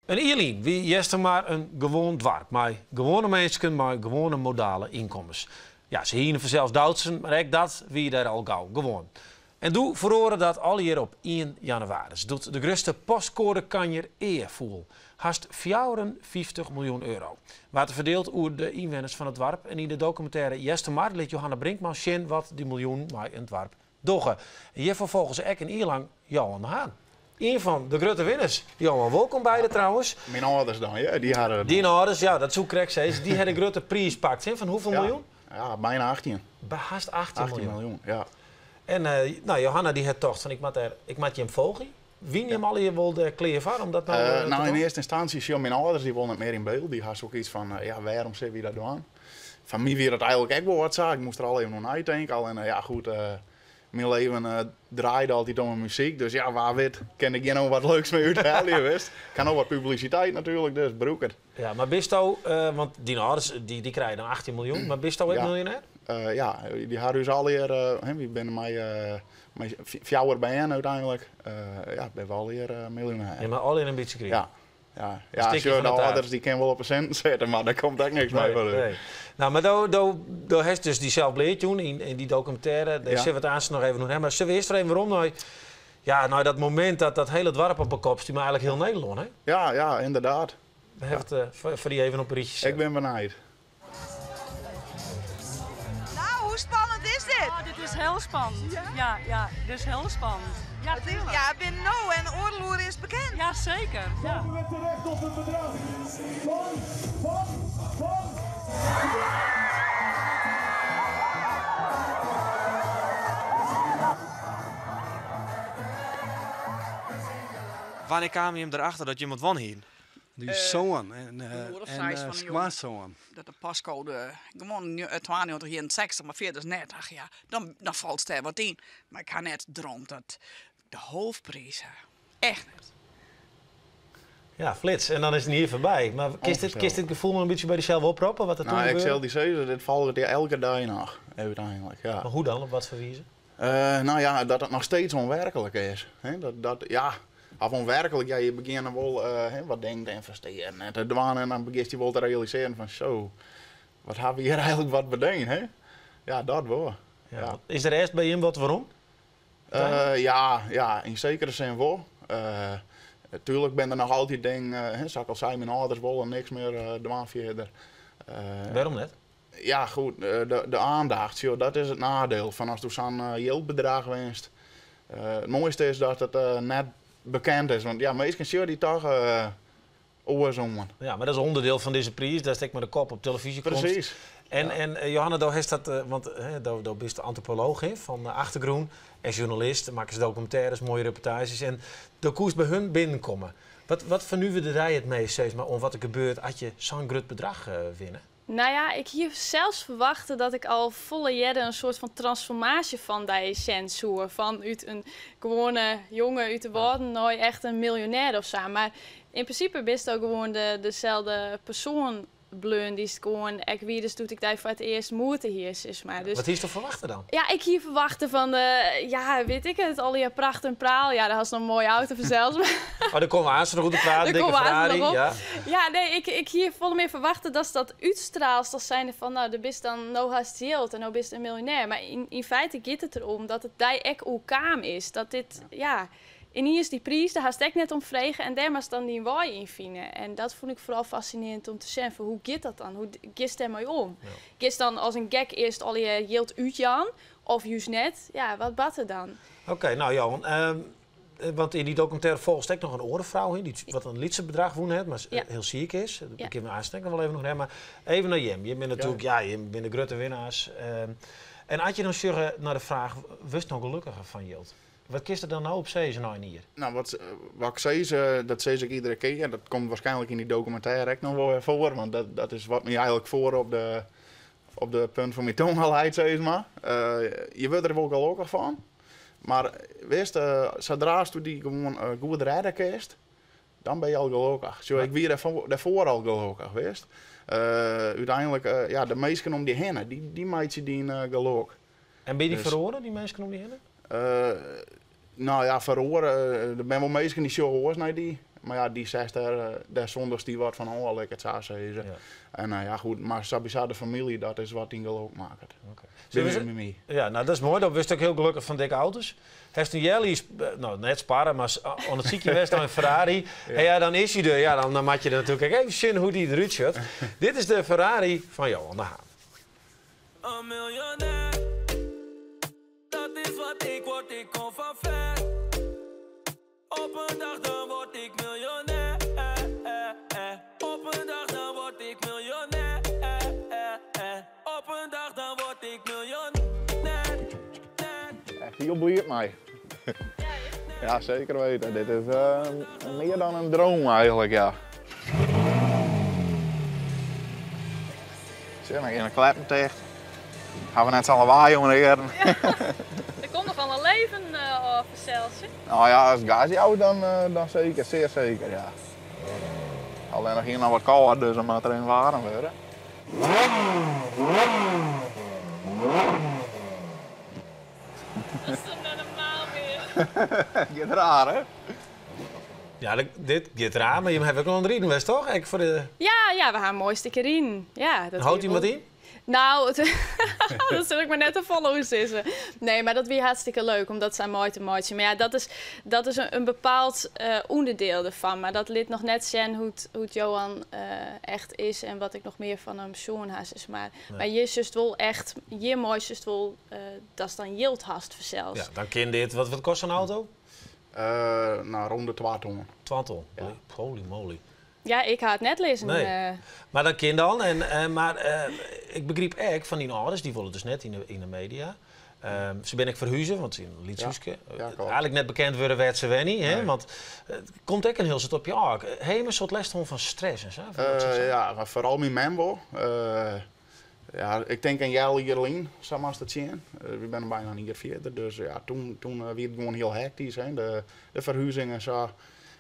In jier lyn wie Eastermar in gewoan doarp mei gewoane minsken mei gewoane modale ynkommens. Ja, se hiene fansels Doutsen, mar ek dat wie dêr al gau gewoan. En doe feroare dat allegear op ien jannewaris, doe't de grutste postkoadekanjer ea foel. Hast 54 miljoen euro waard der ferdield oer de ynwenners fan it doarp en yn de dokumintêre Eastermar lit Johanna Brinkman sjen wat dy miljoenen mei in doarp dogge. En hjirfoar folge se ek in jier lang Johan de Haan. Ien fan de grutte winners. Johan, wolkom beide trouwens. Myn âlders dan, ja. Dy hawwe. Dyn âlders, ja, dat soe ik krekt sizze. Dy ha de grutte priis pakt, hè, fan hoefolle miljoen? Ja, byna 18. Hast 18 18 miljoen. miljoen, ja. En nou, Johanna dy hat tocht fan ik moat dêr, ik moat jim folgje. Wiene jim allegear wol dêr klear foar om dat no te Nou, yn dwaan? earste ynstânsje, sjoch, myn âlders dy wolle net mear yn byld. Dy ha sokyts fan, ja, wêrom sille wy dat dwaan? Foar my wie dat eigenlik ek wol wat sa. Ik moast der al even oer neitinke. Allinne, ja, goed, myn leven draaide altyd om 'e muzyk. Dus ja, wa wit kin ik hjir no wat leuks mei úthelje, witst. Ik ha no wat publisiteit natuerlik, dus brûk it. Ja, mar bisto, want dyn âlders dy krije dan 18 miljoen, mar bisto ek miljonêr? Ja, dy ha ús allegear, wy binne mei fjouwer bern úteinlik, ja, binne we allegear miljonêr. Ja, mar allegear in bytsje krigen. Ja. Ja, ja, sjoch, de âlders dy kinne wol op 'e sinten sitte, mar dêr komt ek niks mei foar. Nee. Nou, mar do, do, do hast dus dysels bleatjûn yn dy dokumintêre. Dêr sille we it aanst noch even oer ha. Mar sille we earst wer even werom nei, ja, nei dat momint dat dat hiele doarp op 'e kop stie, mar eigenlik hiel Nederlân, hè? Ja, ja, ynderdaad. We hawwe it foar dy even op in rychje Ik set. bin benijd. Nou, hoe spannend is dit? Oh, dit is hiel spannend. Ja, ja, dit is hiel spannend. Ja, tuurlijk. Ja, binnen no en oardel oere is it bekend. Ja, zeker. Ja. Komen we terecht op een bedrag van, van, van. Wannear kamen jim derachter dat jim wat wûn hienen? Dy soan en en skoansoan. Dat de postcode gewoan 9261, mar fierders net. Ach ja, dan, dan falt dêr wat yn. Mar ik ha net droomd dat de hoofdprijs ha. Echt net. Ja, flits. En dan is it in jier foarby. Mar kinst dit, kinst dit gefoel noch in bytsje by dysels oproppe, wat der toen Nou, ik gebeurde? sil dy sizze, dit folget dy elke dei noch, úteinlik, ja. Mar hoe dan? Op wat foar wize? Nou ja, dat it noch steeds ûnwerklik is. Hè, dat, dat, ja, of ûnwerklik, ja, je begjinne wol hè, wat dingen te ynvestearjen en te dwaan en dan begjinst dy wol te realisearjen fan zo, wat ha we hjir eigenlik wat bedien, hè? Ja, dat wol. Ja. Ja. Is der earst by jim wat werom? Ja, ja, yn sekere sin wol. Tuerlik binne der noch altyd dingen, hè, sa't ik al sei, myn âlders wolle niks mear dwaan fierder. Wêrom net? Ja, goed, de aandacht, sjoch, dat is it nadiel fan ast sa'n jildbedrach winst. It moaiste is dat it net bekend is, want ja, minsken sjogge dy toch oars oan. Ja, mar dat is ûnderdiel fan dizze priis, datst ek mei de kop op telefyzje komst. Presys. En Johanna, do hast dat, want do bist antropolooch hè, fan achtergrûn en sjoernalist, makkest dokumintêres, moaie reportaazjes en do koest by hun binnenkomme. Wat fernuverde dy it meast sis mar, oan wat der gebeurt as je sa'n grut bedrach winne? Nou ja, ik hie sels ferwachte dat ik al folle earder in soart fan transformaasje fan dy sjen soe. Fan út in gewoane jonge út de Wâlden nei echt in miljonêr of sa. Mar yn prinsipe bisto gewoan deselde persoan bleaun dy'tst gewoan ek wiest doe't ik dy foar it earst moete hie, sis mar. Dus Wat hiest ferwachte dan? Ja, ik hie ferwachte fan, ja, wit ik it, allegear pracht en praal. Ja, dan hast noch in moaie auto fansels. Oh, dêr komme we aanst noch oer te praten, Dêr dikke komme we aanst Ferrari. noch op. Ja. Ja, nee, ik hie folle mear ferwachte datst dat útstraalst as zijnde fan, nou, do bist dan, no hast jild en no bist in miljonêr. Mar yn feite giet it derom dat it dy ek oerkaam is. Dat dit, ja, yniens dy priis, dêr hast ek net om frege en dêr moatst dan dyn wei yn fine. En dat fûn ik foaral fascinearjend om te sjen, fan hoe giet dat dan? Hoe giest dêrmei om? Giest dan as in gek earst allegear jild útjaan of júst net? Ja, wat bart der dan? Oké, nou Johan, want yn dy dokumintêre folgest ek noch in oare frou hin, dy't wat in lytser bedrach wûn hat, mar hiel siik is. Dêr kinne we aanst ek noch wol even oer ha. Mar even nei jim. Jim binne natuerlik, ja, jim binne de grutte winnaars. En as je dan sjogge nei de fraach, wurdst no gelokkiger fan jild? Wat kinst der dan no op sizze nei in jier? Nou, wat ik sis, dat sis ik iedere kear. Dat komt waarskynlik yn dy dokumintêre ek noch wol wer foar, want dat is wat my eigenlik foar op de punt fan myn tong leit, sis mar. Je wurde der wol gelokkich fan, mar witst, sadra'tsto dy gewoan goed rêde kinst, dan bin je al gelokkich. Sjoch, ik wie dêrfoar al gelokkich, witst. Úteinlik, ja, de minsken om dy hinne, dy meitsje dyn gelok. En binne dy Dus feroare, dy minsken om dy hinne? Nou ja, feroare. Der binne wol minsken dy sjogge oars nei dy. Mar ja, dy seist dêr, dêr sûndigst dy wat fan ôf, lit ik it sa sizze. En ja, goed, mar sawiesa de famylje, dat is wat dyn gelok makket. By my. Ja, no dat is moai. Dan wurdst ek hiel gelokkich fan dikke auto's. Hast in healjier, no net sparre, mar oan it sykjen west nei in Ferrari. En ja, dan is hy der. Ja, dan moatte je natuerlik ek even sjen hoe't dy derút sjocht. Dit is de Ferrari fan Johan de Haan. In miljonair, dat is wat ik word, ik kom van ver. Op in dag dan word ik miljonair. Op in dag dan word ik miljonair. Op in dag dan word ik miljonair. Echt hiel bliid mei. Ja, zeker weten. Dit is meer dan een droom eigenlijk, ja. Sjoch, dan gean de kleppen ticht. Ha we net sa'n lawaai oan de earen. Der komt noch wol in leven ôf fansels. Nou ja, as it gas jout, dan, dan seker, sear seker, ja. Allinnich hjir noch wat kâld, dus dan moat er even waarm wurde. Dat is toch net normaal mear? Giet raar, hè? Ja, dit giet raar, mar jim hawwe ek noch oan it riden west, toch? Ek foar de... Ja, ja, we ha in moai stikje riden. Ja, dat Hâldt iemand yn? Nou, dat sil ik mar net te folle oer sizze. Nee, mar dat wie hartstikke leuk om dat sa mei te meitsjen. Mar ja, dat is in bepaald ûnderdiel derfan. Mar dat lit noch net sjen hoe't Johan echt is en wat ik noch mear fan him sjoen ha, sis mar. Mar hjir sjochst wol echt, hjirmei sjochst wol datst dan jild hast fansels. Ja, dan kin dit, wat kostet sa'n auto? No, rûn de twa ton. Twa ton? Holy moly. Ja, ik ha it net lizzen. Nee. Mar dat kin dan. En, mar ik begryp ek fan dyn âlders, dy wolle dus net yn de media. Se binne ek ferhuze, want se yn in lyts húske. Eigentlik net bekend wurde wêr't se wenje, hè? Want it komt ek in hiel soad op je ôf. Ha jim in soad lêst hân fan stress en sa? Ja, mar foaral myn mem wol. Ja, ik tink in healjier lyn, sa moatst it sjen. Wy binne byna in jier fierder, dus ja, toen wie it gewoan hiel hektysk, hè, de ferhuzing en sa.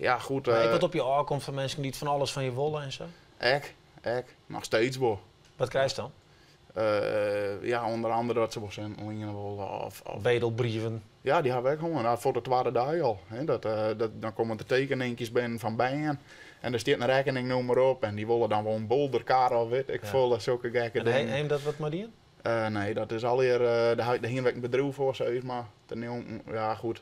Ja, goed. Mar ek wat op je ôfkomt fan minsken dy't fan alles fan je wolle en sa? Ek, ek. Noch steeds wol. Wat krijst dan? Ja, ûnder andere dat se wol sinten liene wolle. Of, of Bedelbrieven? Ja, dy ha we ek hân. Nou, foar de twadde dei al. Hè, dat, dan komme der tekeninkjes binnen fan bern. En der stiet in rekkeningnûmer op en dy wolle dan wol in bolderkar of wit ik folle, sokke gekke En dingen. ha jim dat wat mei dien? Nee, dat is allegear, dêr hiene we ek in bedriuw foar, sis mar. Dêrnjonken, ja goed,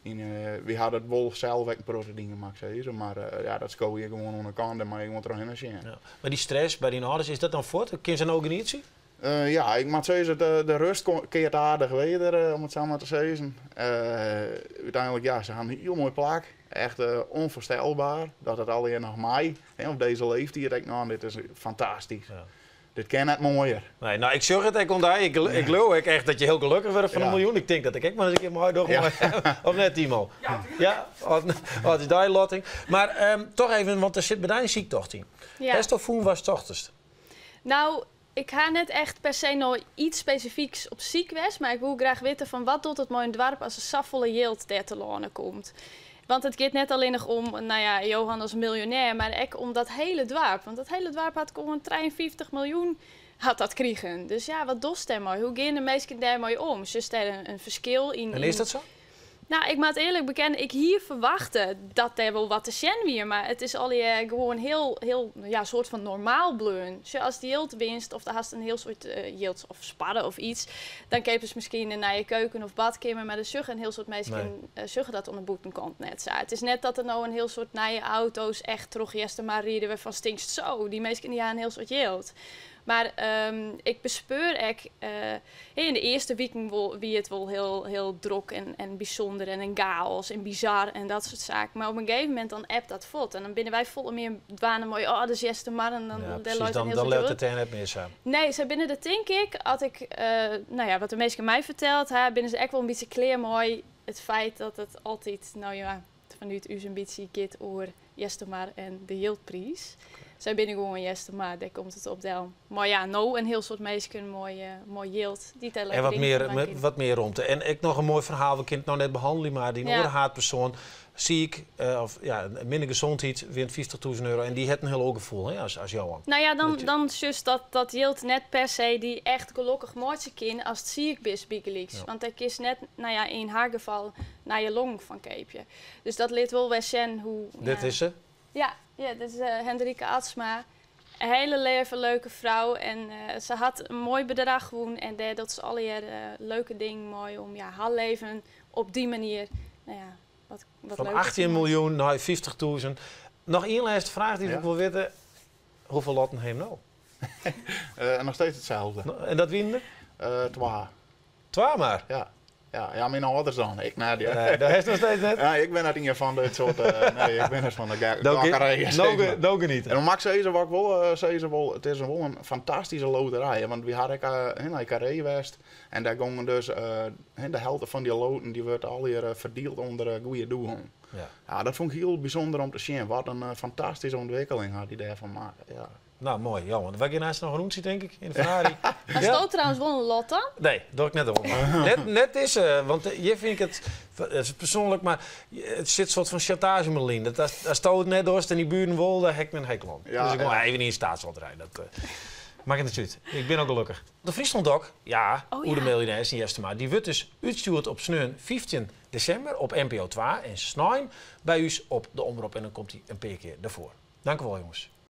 yn, wy ha dat wol sels ek in protte dien, moat ik sizze, mar ja, dat skowe je gewoan oan de kant, dêr moatte je gewoan trochhinne sjen. Ja. Mar dy stress by dyn âlders, is dat dan fuort? Kinne se no genietsje? Ja, ik moat sizze, de rust keart aardich weder, om it sa mar te sizzen. Uteinlik, ja, se ha in hiel moai plak. Echt onvoorstelbaar dat it allegear noch mei. Hè, op dizze leeftiid ek noch, dit is fantastysk. Dit kin net moaier. Nee, no, ik sjoch it ek oan dy. Ik leau ek echt dat je hiel gelokkich wurde fan in miljoen. Ik tink dat ik ek mar ris in kear meidoch. Of net, Timo? Ja, wat is dy lotting? Mar toch even, want der sit by dy in syktocht yn. Hast al fûn watst sochtest? Nou, ik ha net echt per se nei iets spesifyks op syk west, mar ik woe graach witte fan wat docht it mei in doarp as der safolle jild dêr telâne komt. Want it giet net allinnich om, nou ja, Johan as miljonêr, mar ek om dat hele doarp. Want dat hele doarp hat gewoan 53 miljoen hat dat krigen. Dus ja, wat dochst dêrmei? Hoe gean de minsken dêrmei om? Sjochst dêr in ferskil yn? En is dat sa? Nou, ik moat earlik bekenne, ik hie ferwachte dat dêr wol wat te sjen wie, mar it is allegear gewoan hiel, hiel, ja, soart fan normaal bleaun. Sjoch, ast jild winst of do hast in hiel soad jild of sparre of iets, dan keapest miskien in nije keuken of badkeamer, mar der sjogge in hiel soad minsken sjogge dat oan de bûtenkant net sa. It is net dat der no in hiel soad nije auto's echt troch Eastermar ride wêrfan'tst tinkst, zo, dy minsken dy ha in hiel soad jild. Mar ik bespeur ek, yn de earste wiken wol, wie it wol hiel, hiel drok en bysûnder en in chaos en bizar en dat soart saken. Mar op in gegeven momint dan ebt dat fuort en dan binne wy folle mear dwaande mei, oh, dat is Eastermar en dan, Ja, dêr precies, leit in dan, hiel dan soad leaut jild. it dêr net mear sa. Nee, sy binne der tink ik, as ik, nou ja, wat de minsken my ferteld ha, binne se ek wol in bytsje klear mei it feit dat it altyd, nou ja, fanút ús in bytsje giet oer Eastermar en de jildpriis. Sy binne gewoan Eastermar, dêr komt it op del. Mar ja, no in hiel soad minsken mei, mei jild dy't dêr En lekker wat yn mear, dwaan kinne. wat mear romte. En ek noch in moai ferhaal, we kinne it no net behannelje, mar dyn Ja. oare haadpersoan, siik, of ja, minne gesondheid, wint 50.000 euro. En dy hat in hiel oar gefoel hè, as Johan. No ja, dan, Dat je- dan sjochst dat dat jild net per se dy echt gelokkich meitsje kin ast siik bist bygelyks. Ja. Want dêr kinst net, no ja, yn har gefal, nije longen fan keapje. Dus dat lit wol wer sjen hoe... Dit ja. is se. Ja, ja, dit is Hendrike Atsma. In hiele leave, leuke frou. En se hat in moai bedrach wûn. En dêr docht se allegear leuke dingen mei om ja, har leven op dy manier no ja, wat, wat Fan leuker te 18 meitsjen. miljoen nei 50.000. Noch ien lêste fraach dy't Ja. ik wol witte. Hoefolle lotten ha jim no? Noch steeds itselde. No, En dat wiene der? Twa. Twa mar. Ja. Ja, ja, myn âlders dan. Ik net, ja. Nee, dat is noch steeds net. Ja, ik bin net ien fan dit soart. Nee, ik bin net fan de No, ge- gokkerij. no, ge- no genieten. En dan mag ik sizze wat ik wol sizze wol, it is wol in fantastyske loterij. Want wy ha ek nei Carré west en dêr gongen dus de helte fan dy loten dy wurdt allegear ferdield ûnder goede doelen. Ja. Ja, dat fûn ik hiel bysûnder om te sjen. Wat in fantastyske ûntwikkeling hat dy dêrfan makke. Ja. Nou, moai. Johan. Wy gean aanst noch in rûntsje, tink ik, yn de Ferrari. Hast Ja? do trouwens wol in lot dan? Nee, doch ik net oan. Net, net dizze, want hjir fyn ik it, it is persoanlik, mar it sit soart fan sjantaazje yn. Dat as do it net dochst en dy buren wol, dêr ha ik in hekel oan. Ja, dus ik wol ja. even yn de staatsloterij. Dat makket net út. Ik bin al gelokkich. De Fryslân Dok, ja, Oh, oer de ja. miljonêrs yn Eastermar, dy wurdt dus útstjoerd op sneon 15 desimber op NPO 2 en snein by ús op de Omrop. En dan komt hy in pear kear derfoar. Dankjewol, jonges.